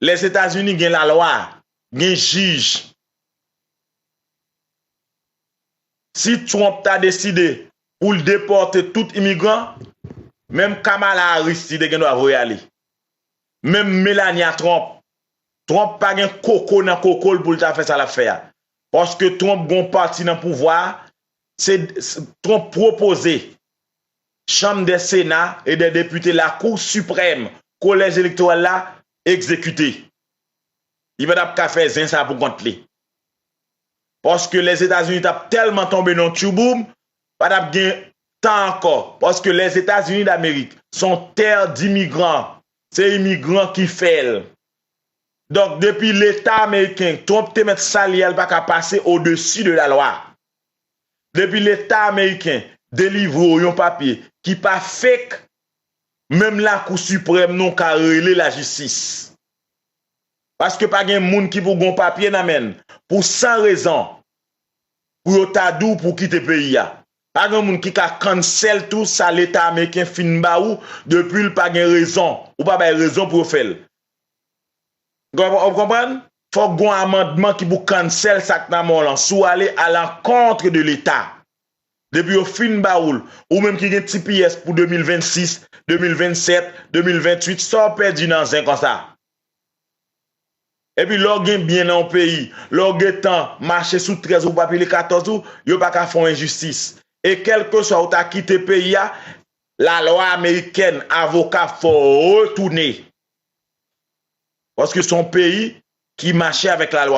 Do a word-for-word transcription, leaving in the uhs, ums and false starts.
Lèzetazini gen lalwa, gen jij. Si Trump ta deside pou l depòte tout imigran, menm Kamala Harris li te gen dwa voye ale. Menm Melania Trump, Trump pa gen koko nan koko l pou l ta fè sa l ap fè a. Paske Trump gen yon pati nan pouvwa a, se, se Trump pwopoze Chanm dè Sena e dè Depite, Lakou Siprèm, Kolèj Elektoral la egzekite. Li pa t ap ka fè zen sa pou kont li. Paske Lèzetazini t ap tèlman tonbe nan tchouboum, pa t ap gen tan ankò. Paske Lèzetazini Damerik se yon tè dimigran. Se imigran ki fè l. Donk, depi Leta ameriken, Trump te mèt salye a, l pa ka pase odesi de lalwa. Depi Leta ameriken delivre w yon papye ki pa fake, menm Lakou Siprèm nou ka rele lajistis. Paske pa gen moun ki pou gon papye nan men l pou san rezon, pou yo ta di w pou kite peyi a. Pa gen moun ki ka cancel tou sa Leta ameriken fin ba ou, depi l pa gen rezon, ou pa bay rezon pou yo fè l. Ou konprann? Fòk gon amandman ki pou cancel sa k nan men w lan. Si w ale à l'encontre de Leta, depi yo fin ba ou l, ou menm ki gen T P S pou de mil vennsis, de mil vennsèt, de mil venntuit, sa w pèdi nan zen konsa? Epi lè w gen byen nan yon peyi, lè w gentan mache sou trèz ou pa pile katòz ou, yo pa ka fè w enjistis. E kèlkeswa ou ta kite peyi a, lalwa amerikèn, avoka fò w retounen. Paske se yon peyi ki mache avèk lalwa.